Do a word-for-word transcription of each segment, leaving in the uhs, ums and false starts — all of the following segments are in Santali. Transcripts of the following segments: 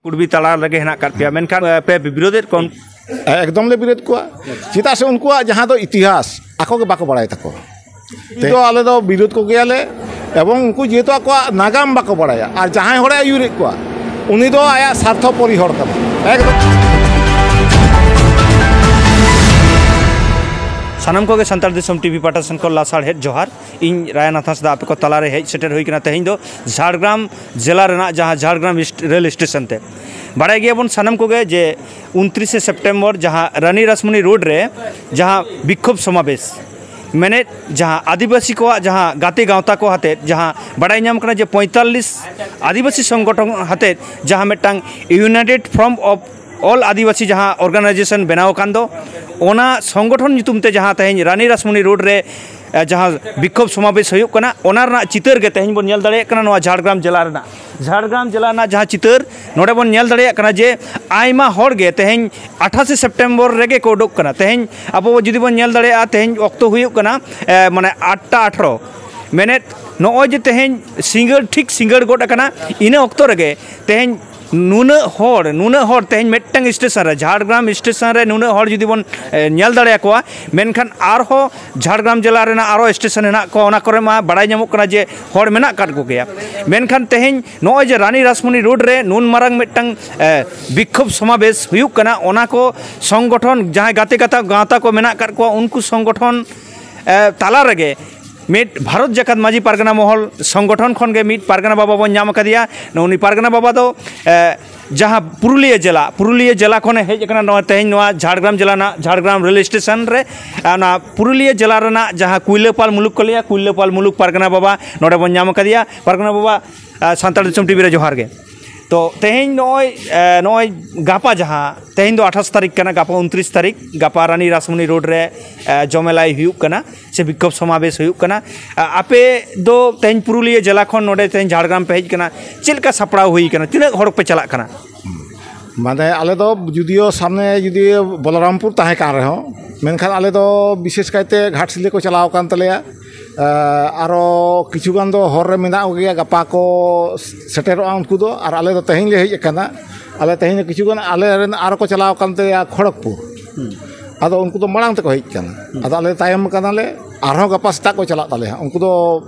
ᱠᱩᱲᱵᱤ ᱛᱟᱞᱟ ᱨᱮᱜᱮ ᱦᱮᱱᱟᱜ ᱟᱠᱟᱫ ᱯᱮᱭᱟ, ᱢᱮᱱᱠᱷᱟᱱ ᱮ, ᱯᱮ ᱵᱤᱨᱳᱫᱮᱫ ᱠᱚᱣᱟ᱾ ᱮᱠᱫᱚᱢ ᱞᱮ ᱵᱤᱨᱳᱫ ᱠᱚᱣᱟ᱾ ᱪᱮᱫᱟᱜ ᱥᱮ ᱩᱱᱠᱩᱣᱟᱜ ᱡᱟᱦᱟᱸ ᱫᱚ ᱤᱛᱤᱦᱟᱥ ᱟᱠᱚ ᱜᱮ ᱵᱟᱠᱚ ᱵᱟᱲᱟᱭ ᱛᱟᱠᱚᱣᱟ᱾ ᱛᱮ- ᱛᱚ ᱟᱞᱮ ᱫᱚ ᱵᱤᱨᱳᱫ ᱠᱚᱜᱮᱭᱟᱞᱮ᱾ ᱮᱵᱚᱝ ᱩᱱᱠᱩ ᱡᱮᱦᱮᱛᱩ ᱟᱠᱚᱣᱟᱜ ᱱᱟᱜᱟᱢ ᱵᱟᱠᱚ ᱵᱟᱲᱟᱭᱟ, ᱟᱨ ᱡᱟᱦᱟᱸᱭ ᱦᱚᱲᱮ ᱟᱹᱭᱩᱨᱮᱫ ᱠᱚᱣᱟ, ᱩᱱᱤ ᱫᱚ ᱟᱭᱟᱜ ᱥᱟᱨᱛᱷᱚᱯᱚᱨᱤ ᱦᱚᱲ ᱠᱟᱱᱟ᱾ ᱮᱠᱫᱚᱢ᱾ ᱥᱟᱱᱟᱢ ᱠᱚᱜᱮ ᱥᱟᱱᱛᱟᱲ ᱫᱤᱥᱚᱢ ᱴᱤᱵᱷᱤ ᱯᱟᱦᱴᱟ ᱥᱮᱱ ᱠᱷᱚᱱ ᱞᱟᱥᱟᱲᱦᱮᱫ ᱡᱚᱦᱟᱨ᱾ ᱤᱧ ᱨᱟᱭᱟᱱ ᱦᱟᱸᱥᱫᱟ ᱟᱯᱮ ᱠᱚ ᱛᱟᱞᱟᱨᱮ ᱦᱮᱡ ᱥᱮᱴᱮᱨ ᱦᱩᱭ ᱠᱟᱱᱟ ᱛᱮᱦᱮᱧ ᱫᱚ ᱡᱷᱟᱲᱜᱨᱟᱢ ᱡᱮᱞᱟ ᱨᱮᱱᱟᱜ ᱡᱟᱦᱟᱸ ᱡᱷᱟᱲᱜᱨᱟᱢ ᱤᱥᱴ-, ᱨᱮᱞ ᱥᱴᱮᱥᱚᱱ ᱛᱮ᱾ ᱵᱟᱲᱟᱭ ᱜᱮᱭᱟᱵᱚᱱ ᱥᱟᱱᱟᱢ ᱠᱚᱜᱮ ᱡᱮ ᱩᱱᱛᱨᱤᱥᱮ ᱥᱮᱯᱴᱮᱢᱵᱚᱨ ᱡᱟᱦᱟᱸ ᱨᱟᱱᱤ ᱨᱟᱥᱢᱚᱱᱤ ᱨᱳᱰ ᱨᱮ ᱡᱟᱦᱟᱸ ᱵᱤᱠᱠᱷᱳᱵ ᱥᱚᱢᱟᱵᱮᱥ, ᱢᱮᱱᱮᱫ ᱡᱟᱦᱟᱸ ᱟᱹᱫᱤᱵᱟᱹᱥᱤ ᱠᱚᱣᱟᱜ ᱡᱟᱦᱟᱸ ᱜᱟᱛᱮ ᱜᱟᱶᱛᱟ ᱠᱚ ᱦᱟᱛᱮᱫ ᱡᱟᱦᱟᱸ ᱵᱟᱲᱟᱭ ᱧᱟᱢ ᱠᱟᱱᱟ ᱡᱮ ᱯᱚᱸᱭᱛᱟᱞᱞᱤᱥ ᱟᱹᱫᱤᱵᱟᱹᱥᱤ ᱥᱚᱝᱜᱚᱴᱷᱚᱱ ᱦᱟᱛᱮᱫ ᱡᱟᱦᱟᱸ ᱢᱤᱫᱴᱟᱝ United Front of All ᱟᱹᱫᱤᱵᱟᱹᱥᱤ ᱡᱟᱦᱟᱸ organization ᱵᱮᱱᱟᱣ ᱟᱠᱟᱱ ᱫᱚ, ᱚᱱᱟ ᱥᱚᱝᱜᱚᱴᱷᱚᱱ ᱧᱩᱛᱩᱢ ᱛᱮ ᱡᱟᱦᱟᱸ ᱛᱮᱦᱮᱧ ᱨᱟᱱᱤ ᱨᱟᱥᱢᱚᱱᱤ ᱨᱳᱰ ᱨᱮ, ᱮ, ᱡᱟᱦᱟᱸ ᱵᱤᱠᱠᱷᱳᱵ ᱥᱚᱢᱟᱵᱮᱥ ᱦᱩᱭᱩᱜ ᱠᱟᱱᱟ, ᱚᱱᱟ ᱨᱮᱱᱟᱜ ᱪᱤᱛᱟᱹᱨ ᱜᱮ ᱛᱮᱦᱮᱧ ᱵᱚᱱ ᱧᱮᱞ ᱫᱟᱲᱮᱭᱟᱜ ᱠᱟᱱᱟ᱾ ᱱᱚᱣᱟ ᱡᱷᱟᱲᱜᱨᱟᱢ ᱡᱮᱞᱟ ᱨᱮᱱᱟᱜ, ᱡᱷᱟᱲᱜᱨᱟᱢ ᱡᱮᱞᱟ ᱨᱮᱱᱟᱜ ᱡᱟᱦᱟᱸ ᱪᱤᱛᱟᱹᱨ ᱱᱚᱰᱮ ᱵᱚᱱ ᱧᱮᱞ ᱫᱟᱲᱮᱭᱟᱜ ᱠᱟᱱᱟ ᱡᱮ ᱟᱭᱢᱟ ᱦᱚᱲ ᱜᱮ ᱛᱮᱦᱮᱧ ᱟᱴᱷᱟᱥᱮ ᱥᱮᱯᱴᱮᱢᱵᱚᱨ ᱨᱮᱜᱮ ᱠᱚ ᱩᱰᱩᱠ ᱠᱟᱱᱟ᱾ ᱛᱮᱦᱮᱧ ᱟᱵᱚ ᱡᱩᱫᱤ ᱵᱚᱱ ᱧᱮᱞ ᱫᱟᱲᱮᱭᱟᱜᱼᱟ, ᱛᱮᱦᱮᱧ ᱚᱠᱛᱚ ᱦᱩᱭᱩᱜ ᱠᱟᱱᱟ, ᱮ, ᱢᱟᱱᱮ ᱟᱴᱴᱟ ᱟᱴᱷᱨᱚ᱾ ᱢᱮᱱᱮᱫ ᱱᱚᱜᱼᱚᱭ ᱡᱮ ᱛᱮᱦᱮᱧ ᱥᱤᱸᱜᱟᱹᱲ, ᱴᱷᱤᱠ ᱥᱤᱸᱜᱟᱹᱲ ᱜᱚᱫ ᱟᱠᱟᱱᱟ, ᱤᱱᱟᱹ ᱚᱠᱛᱚ ᱨᱮᱜᱮ ᱛᱮᱦᱮᱧ ᱱᱩᱱᱟᱹᱜ ᱦᱚᱲ, ᱱᱩᱱᱟᱹᱜ ᱦᱚᱲ ᱛᱮᱦᱮᱧ ᱢᱤᱫᱴᱟᱝ ᱥᱴᱮᱥᱚᱱ ᱨᱮ, ᱡᱷᱟᱲᱜᱨᱟᱢ ᱥᱴᱮᱥᱚᱱ ᱨᱮ ᱱᱩᱱᱟᱹᱜ ᱦᱚᱲ ᱡᱩᱫᱤ ᱵᱚᱱ, ᱮ, ᱧᱮᱞ ᱫᱟᱲᱮᱭᱟᱠᱚᱣᱟ, ᱢᱮᱱᱠᱷᱟᱱ ᱟᱨᱦᱚᱸ ᱡᱷᱟᱲᱜᱨᱟᱢ ᱡᱮᱞᱟ ᱨᱮᱱᱟᱜ ᱟᱨᱦᱚᱸ ᱥᱴᱮᱥᱚᱱ ᱦᱮᱱᱟᱜ ᱠᱚᱣᱟ, ᱚᱱᱟ ᱠᱚᱨᱮ ᱢᱟ ᱵᱟᱲᱟᱭ ᱧᱟᱢᱚᱜ ᱠᱟᱱᱟ ᱡᱮ ᱦᱚᱲ ᱢᱮᱱᱟᱜ ᱟᱠᱟᱫ ᱠᱚᱜᱮᱭᱟ᱾ ᱢᱮᱱᱠᱷᱟᱱ ᱛᱮᱦᱮᱧ ᱱᱚᱜᱼᱚᱭ ᱡᱮ ᱨᱟᱱᱤ ᱨᱟᱥᱢᱚᱱᱤ ᱨᱳᱰ ᱨᱮ ᱱᱩᱱ ᱢᱟᱨᱟᱝ ᱢᱤᱫᱴᱟᱝ, ᱮ, ᱵᱤᱠᱠᱷᱳᱵ ᱥᱚᱢᱟᱵᱮᱥ ᱦᱩᱭᱩᱜ ᱠᱟᱱᱟ, ᱚᱱᱟ ᱠᱚ ᱥᱚᱝᱜᱚᱴᱷᱚᱱ, ᱡᱟᱦᱟᱸᱭ ᱜᱟᱛᱮ ᱜᱟᱶᱛᱟ, ᱜᱟᱶᱛᱟ ᱠᱚ ᱢᱮᱱᱟᱜ ᱟᱠᱟᱫ ᱠᱚᱣᱟ, ᱩᱱᱠᱩ ᱥᱚᱝᱜᱚᱴᱷᱚᱱ ᱮ, ᱛᱟᱞᱟ ᱨᱮᱜᱮ ᱢᱤᱫ ᱵᱷᱟᱨᱚᱛ ᱡᱟᱠᱟᱛ ᱢᱟᱹᱡᱷᱤ ᱯᱟᱨᱜᱟᱱᱟ ᱢᱚᱦᱚᱞ ᱥᱚᱝᱜᱚᱴᱷᱚᱱ ᱠᱷᱚᱱ ᱜᱮ ᱢᱤᱫ ᱯᱟᱨᱜᱟᱱᱟ ᱵᱟᱵᱟ ᱵᱚᱱ ᱧᱟᱢ ᱟᱠᱟᱫᱮᱭᱟ᱾ ᱩᱱᱤ ᱯᱟᱨᱜᱟᱱᱟ ᱵᱟᱵᱟ ᱫᱚ, ᱮ, ᱡᱟᱦᱟᱸ ᱯᱩᱨᱩᱞᱤᱭᱟᱹ ᱡᱮᱞᱟ, ᱯᱩᱨᱩᱞᱤᱭᱟᱹ ᱡᱮᱞᱟ ᱠᱷᱚᱱᱮ ᱦᱮᱡ ᱟᱠᱟᱱᱟ ᱱᱚᱣᱟ ᱛᱮᱦᱮᱧ ᱱᱚᱣᱟ ᱡᱷᱟᱲᱜᱨᱟᱢ ᱡᱮᱞᱟ ᱨᱮᱱᱟᱜ ᱡᱷᱟᱲᱜᱨᱟᱢ ᱨᱮᱞ ᱥᱴᱮᱥᱚᱱ ᱨᱮ᱾ ᱚᱱᱟ ᱯᱩᱨᱩᱞᱤᱭᱟᱹ ᱡᱮᱞᱟ ᱨᱮᱱᱟᱜ ᱡᱟᱦᱟᱸ ᱠᱩᱭᱞᱟᱹᱯᱟᱞ ᱢᱩᱞᱩᱠ ᱠᱚ ᱞᱟᱹᱭᱟ, ᱠᱩᱭᱞᱟᱹᱯᱟᱞ ᱢᱩᱞᱩᱠ ᱯᱟᱨᱜᱟᱱᱟ ᱵᱟᱵᱟ ᱱᱚᱰᱮ ᱵᱚᱱ ᱧᱟᱢ ᱟᱠᱟᱫᱮᱭᱟ᱾ ᱯᱟᱨᱜᱟᱱᱟ ᱵᱟᱵᱟ, ᱮ, ᱥᱟᱱᱛᱟᱲ ᱫᱤᱥᱚᱢ ᱴᱤᱵᱷᱤ ᱨᱮ ᱡᱚᱦᱟᱨ ᱜᱮ᱾ ᱛᱚ ᱛᱮᱦᱮᱧ ᱱᱚᱜᱼᱚᱭ, ᱮ, ᱱᱚᱜᱼᱚᱭ ᱜᱟᱯᱟ ᱡᱟᱦᱟᱸ, ᱛᱮᱦᱮᱧ ᱫᱚ ᱟᱴᱷᱟᱥ ᱛᱟᱹᱨᱤᱠᱷ ᱠᱟᱱᱟ, ᱜᱟᱯᱟ ᱩᱱᱛᱨᱤᱥ ᱛᱟᱹᱨᱤᱠᱷ, ᱜᱟᱯᱟ ᱨᱟᱱᱤ ᱨᱟᱥᱢᱚᱱᱤ ᱨᱳᱰ ᱨᱮ, ᱮ, ᱡᱚᱢᱮᱞᱟᱭ ᱦᱩᱭᱩᱜ ᱠᱟᱱᱟ ᱥᱮ ᱵᱤᱠᱠᱷᱳᱵ ᱥᱚᱢᱟᱵᱮᱥ ᱦᱩᱭᱩᱜ ᱠᱟᱱᱟ᱾ ᱮ, ᱟᱯᱮ ᱫᱚ ᱛᱮᱦᱮᱧ ᱯᱩᱨᱩᱞᱤᱭᱟᱹ ᱡᱮᱞᱟ ᱠᱷᱚᱱ ᱱᱚᱰᱮ ᱛᱮᱦᱮᱧ ᱡᱷᱟᱲᱜᱨᱟᱢ ᱯᱮ ᱦᱮᱡ ᱠᱟᱱᱟ, ᱪᱮᱫ ᱞᱮᱠᱟ ᱥᱟᱯᱲᱟᱣ ᱦᱩᱭ ᱠᱟᱱᱟ? ᱛᱤᱱᱟᱹᱜ ᱦᱚᱲ ᱯᱮ ᱪᱟᱞᱟᱜ ᱠᱟᱱᱟ? ᱢᱟᱱᱮ ᱟᱞᱮ ᱫᱚ ᱡᱩᱫᱤᱭᱳ ᱥᱟᱢᱱᱮ ᱡᱩᱫᱤ ᱵᱚᱞᱚᱨᱟᱢᱯᱩᱨ ᱛᱟᱦᱮᱸ ᱠᱟᱱ ᱨᱮᱦᱚᱸ, ᱢᱮᱱᱠᱷᱟᱱ ᱟᱞᱮ ᱫᱚ ᱵᱤᱥᱮᱥ ᱠᱟᱭᱛᱮ ᱜᱷᱟᱴᱥᱤᱞᱟᱹ ᱠᱚ ᱪᱟᱞᱟᱣ ᱟᱠᱟᱱ ᱛᱟᱞᱮᱭᱟ᱾ ᱮ, ᱟᱨᱚ ᱠᱤᱪᱷᱩ ᱜᱟᱱ ᱫᱚ ᱦᱚᱨ ᱨᱮ ᱢᱮᱱᱟᱜ ᱠᱚᱜᱮᱭᱟ, ᱜᱟᱯᱟ ᱠᱚ ᱥᱮᱴᱮᱨᱚᱜᱼᱟ ᱩᱱᱠᱩ ᱫᱚ᱾ ᱟᱨ ᱟᱞᱮ ᱫᱚ ᱛᱮᱦᱮᱧ ᱞᱮ ᱦᱮᱡ ᱟᱠᱟᱱᱟ᱾ ᱟᱞᱮ ᱛᱮᱦᱮᱧ ᱠᱤᱪᱷᱩ ᱜᱟᱱ ᱟᱞᱮ ᱨᱮᱱ ᱟᱨᱚ ᱠᱚ ᱪᱟᱞᱟᱣ ᱟᱠᱟᱱ ᱛᱟᱞᱮᱭᱟ ᱠᱷᱚᱲᱚᱜᱽᱯᱩᱨ᱾ ᱟᱫᱚ ᱩᱱᱠᱩ ᱫᱚ ᱢᱟᱲᱟᱝ ᱛᱮᱠᱚ ᱦᱮᱡ ᱟᱠᱟᱱᱟ᱾ ᱟᱫᱚ ᱟᱞᱮ ᱛᱟᱭᱚᱢ ᱟᱠᱟᱱᱟᱞᱮ, ᱟᱨᱦᱚᱸ ᱜᱟᱯᱟ ᱥᱮᱛᱟᱜ ᱠᱚ ᱪᱟᱞᱟᱜ ᱛᱟᱞᱮᱭᱟ᱾ ᱩᱱᱠᱩ ᱫᱚ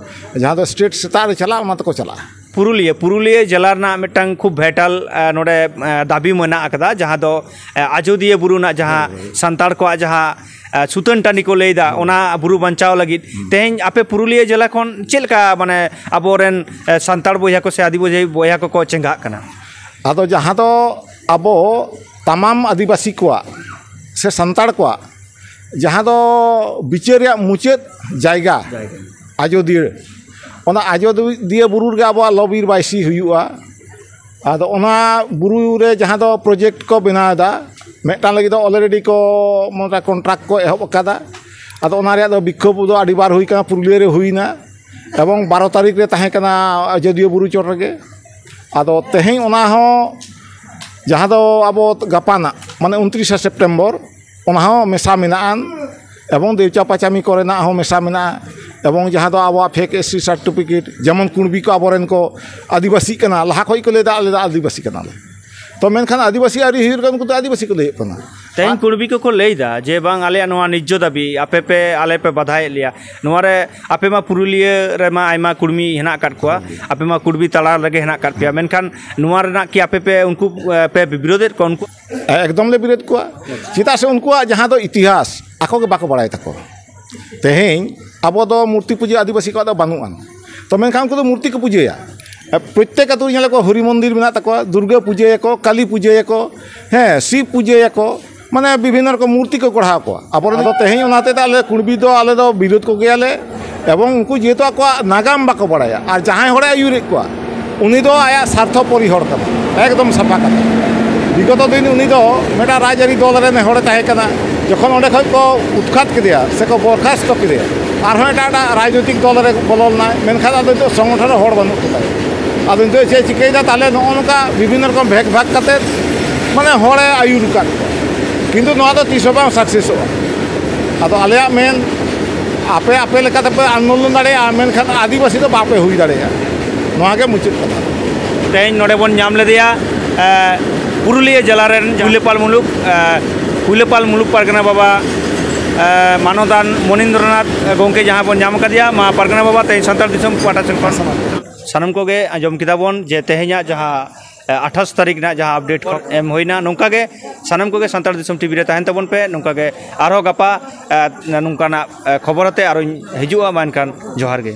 ᱡᱟᱦᱟᱸ ᱫᱚ ᱥᱴᱮᱴ ᱥᱮᱛᱟᱜ ᱨᱮ ᱪᱟᱞᱟᱜ, ᱚᱱᱟ ᱛᱮᱠᱚ ᱪᱟᱞᱟᱜᱼᱟ᱾ ᱯᱩᱨᱩᱞᱤᱭᱟᱹ, ᱯᱩᱨᱩᱞᱤᱭᱟᱹ ᱡᱮᱞᱟ ᱨᱮᱱᱟᱜ ᱢᱤᱫᱴᱟᱝ ᱠᱷᱩᱵ ᱵᱷᱟᱭᱴᱟᱞ, ᱮ, ᱱᱚᱰᱮ, ᱮ, ᱫᱟᱹᱵᱤ ᱢᱮᱱᱟᱜ ᱟᱠᱟᱫᱟ, ᱡᱟᱦᱟᱸ ᱫᱚ, ᱮ, ᱟᱡᱚᱫᱤᱭᱟᱹ ᱵᱩᱨᱩ ᱨᱮᱱᱟᱜ ᱡᱟᱦᱟᱸ ᱦᱳᱭ, ᱦᱳᱭ᱾ ᱥᱟᱱᱛᱟᱲ ᱠᱚᱣᱟᱜ ᱡᱟᱦᱟᱸ, ᱮ, ᱥᱩᱛᱟᱹᱱ ᱴᱟᱺᱰᱤ ᱠᱚ ᱞᱟᱹᱭᱫᱟ, ᱦᱳᱭ᱾ ᱚᱱᱟ ᱵᱩᱨᱩ ᱵᱟᱧᱪᱟᱣ ᱞᱟᱹᱜᱤᱫ᱾ ᱦᱩᱸ᱾ ᱛᱮᱦᱮᱧ ᱟᱯᱮ ᱯᱩᱨᱩᱞᱤᱭᱟᱹ ᱡᱮᱞᱟ ᱠᱷᱚᱱ ᱪᱮᱫ ᱞᱮᱠᱟ, ᱢᱟᱱᱮ, ᱟᱵᱚᱨᱮᱱ, ᱮ, ᱥᱟᱱᱛᱟᱲ ᱵᱚᱭᱦᱟ ᱠᱚ ᱥᱮ ᱟᱹᱫᱤᱵᱟᱹᱥᱤ ᱵᱚᱭᱦᱟ ᱠᱚᱠᱚ ᱪᱮᱸᱜᱷᱟᱜ ᱠᱟᱱᱟ? ᱟᱫᱚ ᱡᱟᱦᱟᱸ ᱫᱚ ᱟᱵᱚ ᱛᱟᱢᱟᱢ ᱟᱹᱫᱤᱵᱟᱹᱥᱤ ᱠᱚᱣᱟᱜ ᱥᱮ ᱥᱟᱱᱛᱟᱲ ᱠᱚᱣᱟᱜ ᱡᱟᱦᱟᱸ ᱫᱚ ᱵᱤᱪᱟᱹᱨ ᱨᱮᱭᱟᱜ ᱢᱩᱪᱟᱹᱫ ᱡᱟᱭᱜᱟ, ᱡᱟᱭᱜᱟ᱾ ᱟᱡᱳᱫᱤᱭᱟᱹ, ᱚᱱᱟ ᱟᱡᱳᱫᱤᱭᱟᱹ ᱵᱩᱨᱩ ᱨᱮᱜᱮ ᱟᱵᱚᱣᱟᱜ ᱞᱚᱵᱤᱨ ᱵᱟᱭᱥᱤ ᱦᱩᱭᱩᱜᱼᱟ᱾ ᱟᱫᱚ ᱚᱱᱟ ᱵᱩᱨᱩ ᱨᱮ ᱡᱟᱦᱟᱸ ᱫᱚ ᱯᱨᱚᱡᱮᱠᱴ ᱠᱚ ᱵᱮᱱᱟᱣ ᱮᱫᱟ, ᱢᱤᱫᱴᱟᱝ ᱞᱟᱹᱜᱤᱫ ᱫᱚ ᱚᱞᱨᱮᱰᱤ ᱠᱚ ᱢᱚᱴᱟ ᱠᱚᱱᱴᱨᱟᱠᱴ ᱠᱚ ᱮᱦᱚᱵ ᱟᱠᱟᱫᱟ᱾ ᱟᱫᱚ ᱚᱱᱟ ᱨᱮᱭᱟᱜ ᱫᱚ ᱵᱤᱠᱠᱷᱳᱵ ᱫᱚ ᱟᱹᱰᱤ ᱵᱟᱨ ᱦᱩᱭ ᱠᱟᱱᱟ, ᱯᱩᱨᱩᱞᱤᱭᱟᱹ ᱨᱮ ᱦᱩᱭᱱᱟ, ᱮᱵᱚᱝ ᱵᱟᱨᱚ ᱛᱟᱹᱨᱤᱠᱷ ᱨᱮ ᱛᱟᱦᱮᱸ ᱠᱟᱱᱟ ᱟᱡᱳᱫᱤᱭᱟᱹ ᱵᱩᱨᱩ ᱪᱚᱴ ᱨᱮᱜᱮ᱾ ᱟᱫᱚ ᱛᱮᱦᱮᱧ ᱚᱱᱟ ᱦᱚᱸ ᱡᱟᱦᱟᱸ ᱫᱚ ᱟᱵᱚ ᱜᱟᱯᱟᱱᱟᱜ, ᱢᱟᱱᱮ ᱩᱱᱛᱨᱤᱥᱟ ᱥᱮᱯᱴᱮᱢᱵᱚᱨ, ᱚᱱᱟ ᱦᱚᱸ ᱢᱮᱥᱟ ᱢᱮᱱᱟᱜᱼᱟ᱾ ᱮᱵᱚᱝ ᱫᱮᱣᱪᱟ ᱯᱟᱪᱟᱢᱤ ᱠᱚᱨᱮᱱᱟᱜ ᱦᱚᱸ ᱢᱮᱥᱟ ᱢᱮᱱᱟᱜᱼᱟ᱾ ᱮᱵᱚᱝ ᱡᱟᱦᱟᱸ ᱫᱚ ᱟᱵᱚᱣᱟᱜ ᱯᱷᱮᱠ ᱮᱥ ᱥᱤ ᱥᱟᱨᱴᱤᱯᱷᱤᱠᱮᱴ, ᱡᱮᱢᱚᱱ ᱠᱩᱬᱵᱤ ᱠᱚ ᱟᱵᱚᱨᱮᱱ ᱠᱚ ᱟᱹᱫᱤᱵᱟᱹᱥᱤ ᱠᱟᱱᱟ, ᱞᱟᱦᱟ ᱠᱷᱚᱱ ᱠᱚ ᱞᱟᱹᱭᱫᱟ ᱟᱞᱮ ᱫᱚ ᱟᱹᱫᱤᱵᱟᱹᱥᱤ ᱠᱟᱱᱟᱞᱮ᱾ ᱛᱚ ᱢᱮᱱᱠᱷᱟᱱ ᱟᱹᱫᱤᱵᱟᱹᱥᱤ ᱟᱹᱣᱨᱤ ᱦᱩᱭᱩᱜ ᱨᱮᱜᱮ ᱩᱱᱠᱩ ᱫᱚ ᱟᱹᱫᱤᱵᱟᱹᱥᱤ ᱠᱚ ᱞᱟᱹᱭᱮᱫ ᱠᱟᱱᱟ᱾ ᱛᱮᱦᱮᱧ ᱠᱩᱬᱵᱤ ᱠᱚᱠᱚ ᱞᱟᱹᱭᱫᱟ ᱡᱮ ᱵᱟᱝ, ᱟᱞᱮᱭᱟᱜ ᱱᱚᱣᱟ ᱱᱤᱡᱽᱡᱚ ᱫᱟᱹᱵᱤ ᱟᱯᱮ ᱯᱮ, ᱟᱞᱮ ᱯᱮ ᱵᱟᱫᱷᱟᱭᱮᱫ ᱞᱮᱭᱟ᱾ ᱱᱚᱣᱟ ᱨᱮ ᱟᱯᱮ ᱢᱟ ᱯᱩᱨᱩᱞᱤᱭᱟᱹ ᱨᱮᱢᱟ ᱟᱭᱢᱟ ᱠᱩᱲᱢᱤ ᱦᱮᱱᱟᱜ ᱟᱠᱟᱫ ᱠᱚᱣᱟ, ᱟᱯᱮ ᱢᱟ ᱠᱩᱲᱵᱤ ᱛᱟᱲᱟ ᱨᱮᱜᱮ ᱦᱮᱱᱟᱜ ᱟᱠᱟᱫ ᱯᱮᱭᱟ, ᱢᱮᱱᱠᱷᱟᱱ ᱱᱚᱣᱟ ᱨᱮᱱᱟᱜ ᱠᱤ ᱟᱯᱮ ᱯᱮ ᱩᱱᱠᱩ, ᱮ, ᱯᱮ ᱵᱤᱨᱳᱫᱮᱫ ᱠᱚᱣᱟ? ᱩᱱᱠᱩ ᱮᱠᱫᱚᱢ ᱞᱮ ᱵᱤᱨᱳᱫ ᱠᱚᱣᱟ᱾ ᱪᱮᱫᱟᱜ ᱥᱮ ᱩᱱᱠᱩᱣᱟᱜ ᱡᱟᱦᱟᱸ ᱫᱚ ᱤᱛᱤᱦᱟᱥ ᱟᱠᱚ ᱜᱮ ᱵᱟᱠᱚ ᱵᱟᱲᱟᱭ ᱛᱟᱠᱚᱣᱟ᱾ ᱛᱮᱦᱮᱧ ᱟᱵᱚ ᱫᱚ ᱢᱩᱨᱛᱤ ᱯᱩᱡᱟᱹ ᱟᱹᱫᱤᱵᱟᱹᱥᱤ ᱠᱚᱣᱟᱜ ᱫᱚ ᱵᱟᱹᱱᱩᱜ ᱟᱱ᱾ ᱛᱚ ᱢᱮᱱᱠᱷᱟᱱ ᱩᱱᱠᱩ ᱫᱚ ᱢᱩᱨᱛᱤ ᱠᱚ ᱯᱩᱡᱟᱹᱭᱟ᱾ ᱯᱨᱚᱛᱛᱮᱠ ᱟᱹᱛᱩ ᱨᱮ ᱧᱮᱞ ᱠᱚ ᱦᱚᱨᱤ ᱢᱚᱱᱫᱤᱨ ᱢᱮᱱᱟᱜ ᱛᱟᱠᱚᱣᱟ, ᱫᱩᱨᱜᱟᱹ ᱯᱩᱡᱟᱹᱭᱟᱠᱚ, ᱠᱟᱹᱞᱤ ᱯᱩᱡᱟᱹᱭᱟᱠᱚ, ᱦᱮᱸ, ᱥᱤᱵ ᱯᱩᱡᱟᱹᱭᱟᱠᱚ, ᱢᱟᱱᱮ ᱵᱤᱵᱷᱤᱱᱱᱚ ᱨᱚᱠᱚᱢ ᱢᱩᱨᱛᱤ ᱠᱚ ᱜᱚᱲᱦᱟᱣ ᱠᱚᱣᱟ᱾ ᱟᱵᱚᱨᱮᱱ ᱫᱚ ᱛᱮᱦᱮᱧ ᱚᱱᱟ ᱦᱚᱛᱮᱡ ᱛᱮ ᱟᱞᱮ ᱠᱩᱬᱵᱤ ᱫᱚ ᱟᱞᱮ ᱫᱚ ᱵᱤᱨᱳᱫ ᱠᱚᱜᱮᱭᱟᱞᱮ᱾ ᱮᱵᱚᱝ ᱩᱱᱠᱩ ᱡᱮᱦᱮᱛᱩ ᱟᱠᱚᱣᱟᱜ ᱱᱟᱜᱟᱢ ᱵᱟᱠᱚ ᱵᱟᱲᱟᱭᱟ, ᱟᱨ ᱡᱟᱦᱟᱸᱭ ᱦᱚᱲᱮ ᱟᱹᱭᱩᱨᱮᱫ ᱠᱚᱣᱟ ᱩᱱᱤ ᱫᱚ ᱟᱭᱟᱜ ᱥᱟᱨᱛᱷᱚ ᱯᱚᱨᱤ ᱦᱚᱲ ᱠᱟᱱᱟ, ᱮᱠᱫᱚᱢ ᱥᱟᱯᱷᱟ ᱠᱟᱛᱷᱟ᱾ ᱵᱤᱜᱚᱛᱚ ᱫᱤᱱ ᱩᱱᱤ ᱫᱚ ᱢᱤᱫᱴᱟᱝ ᱨᱟᱡᱽᱟᱹᱨᱤ ᱫᱚᱞ ᱨᱮᱱ ᱦᱚᱲᱮ ᱛᱟᱦᱮᱸ ᱠᱟᱱᱟ᱾ ᱡᱚᱠᱷᱚᱱ ᱚᱸᱰᱮ ᱠᱷᱚᱱ ᱠᱚ ᱩᱛᱠᱷᱟᱛ ᱠᱮᱫᱮᱭᱟ ᱥᱮᱠᱚ ᱵᱚᱨᱠᱷᱟᱥᱛᱚ ᱠᱮᱫᱮᱭᱟ, ᱟᱨᱦᱚᱸ ᱮᱴᱟᱜ ᱮᱴᱟᱜ ᱨᱟᱡᱽᱱᱳᱭᱛᱤᱠ ᱫᱚᱞ ᱨᱮ ᱵᱚᱞᱚ ᱞᱮᱱᱟᱭ, ᱢᱮᱱᱠᱷᱟᱱ ᱟᱫᱚ ᱱᱤᱛᱚᱜ ᱥᱚᱝᱜᱚᱴᱷᱚᱱ ᱨᱮ ᱦᱚᱲ ᱵᱟᱹᱱᱩᱜ ᱠᱚᱛᱟᱭᱟ᱾ ᱟᱫᱚ ᱱᱤᱛᱚᱜ ᱪᱮᱫ ᱮ ᱪᱤᱠᱟᱹᱭᱮᱫᱟ? ᱛᱟᱦᱞᱮ ᱱᱚᱜᱼᱚ ᱱᱚᱝᱠᱟ ᱵᱤᱵᱷᱤᱱᱱᱚ ᱨᱚᱠᱚᱢ ᱵᱷᱮᱜᱽ ᱵᱷᱟᱜᱽ ᱠᱟᱛᱮ ᱢᱟᱱᱮ ᱦᱚᱲᱮ ᱟᱹᱭᱩᱨ ᱟᱠᱟᱫ ᱠᱚᱣᱟ, ᱠᱤᱱᱛᱩ ᱱᱚᱣᱟ ᱫᱚ ᱛᱤᱥ ᱦᱚᱸ ᱵᱟᱝ ᱥᱟᱠᱥᱮᱥᱚᱜᱼᱟ᱾ ᱟᱫᱚ ᱟᱞᱮᱭᱟᱜ ᱢᱮᱱ, ᱟᱯᱮ ᱟᱯᱮ ᱞᱮᱠᱟᱛᱮᱯᱮ ᱟᱱᱫᱳᱞᱚᱱ ᱫᱟᱲᱮᱭᱟᱜᱼᱟ, ᱢᱮᱱᱠᱷᱟᱱ ᱟᱹᱫᱤᱵᱟᱹᱥᱤ ᱫᱚ ᱵᱟᱯᱮ ᱦᱩᱭ ᱫᱟᱲᱮᱭᱟᱜᱼᱟ᱾ ᱱᱚᱣᱟ ᱜᱮ ᱢᱩᱪᱟᱹᱫ ᱠᱟᱛᱷᱟ᱾ ᱛᱮᱦᱮᱧ ᱱᱚᱰᱮ ᱵᱚᱱ ᱧᱟᱢ ᱞᱮᱫᱮᱭᱟ, ᱮ, ᱯᱩᱨᱩᱞᱤᱭᱟᱹ ᱡᱮᱞᱟ ᱨᱮᱱ ᱠᱩᱭᱞᱟᱹᱯᱟᱞ ᱢᱩᱞᱩᱠ, ᱮ, ᱠᱩᱭᱞᱟᱹᱯᱟᱞ ᱢᱩᱞᱩᱠ ᱯᱟᱨᱜᱟᱱᱟ ᱵᱟᱵᱟ, ᱮ, ᱢᱟᱱᱚᱛᱟᱱ ᱢᱚᱱᱤᱱᱫᱨᱚᱱᱟᱛᱷ ᱜᱚᱢᱠᱮ ᱡᱟᱦᱟᱸ ᱵᱚᱱ ᱧᱟᱢ ᱟᱠᱟᱫᱮᱭᱟ, ᱢᱟ ᱯᱟᱨᱜᱟᱱᱟ ᱵᱟᱵᱟ ᱛᱮᱦᱮᱧ ᱥᱟᱱᱛᱟᱲ ᱫᱤᱥᱚᱢ ᱯᱟᱦᱴᱟ ᱥᱮᱱ ᱠᱷᱚᱱ ᱥᱟᱱᱟᱢ ᱠᱚᱜᱮ ᱟᱸᱡᱚᱢ ᱠᱮᱫᱟ ᱵᱚᱱ ᱡᱮ ᱛᱮᱦᱮᱧᱟᱜ ᱡᱟᱦᱟᱸ, ᱮ, ᱟᱴᱷᱟᱥ ᱛᱟᱹᱨᱤᱠᱷ ᱨᱮᱱᱟᱜ ᱡᱟᱦᱟᱸ ᱟᱯᱰᱮᱴ ᱠᱚ ᱮᱢ ᱦᱩᱭᱱᱟ, ᱱᱚᱝᱠᱟ ᱜᱮ ᱥᱟᱱᱟᱢ ᱠᱚᱜᱮ ᱥᱟᱱᱛᱟᱲ ᱫᱤᱥᱚᱢ ᱴᱤᱵᱷᱤ ᱨᱮ ᱛᱟᱦᱮᱱ ᱛᱟᱵᱚᱱ ᱯᱮ᱾ ᱱᱚᱝᱠᱟ ᱜᱮ ᱟᱨᱦᱚᱸ ᱜᱟᱯᱟ, ᱮ, ᱱᱚᱝᱠᱟᱱᱟᱜ, ᱮ, ᱠᱷᱚᱵᱚᱨ ᱟᱛᱮ ᱟᱨᱚᱧ ᱦᱤᱡᱩᱜᱼᱟ᱾ ᱢᱟ ᱮᱱᱠᱷᱟᱱ ᱡᱚᱦᱟᱨ ᱜᱮ᱾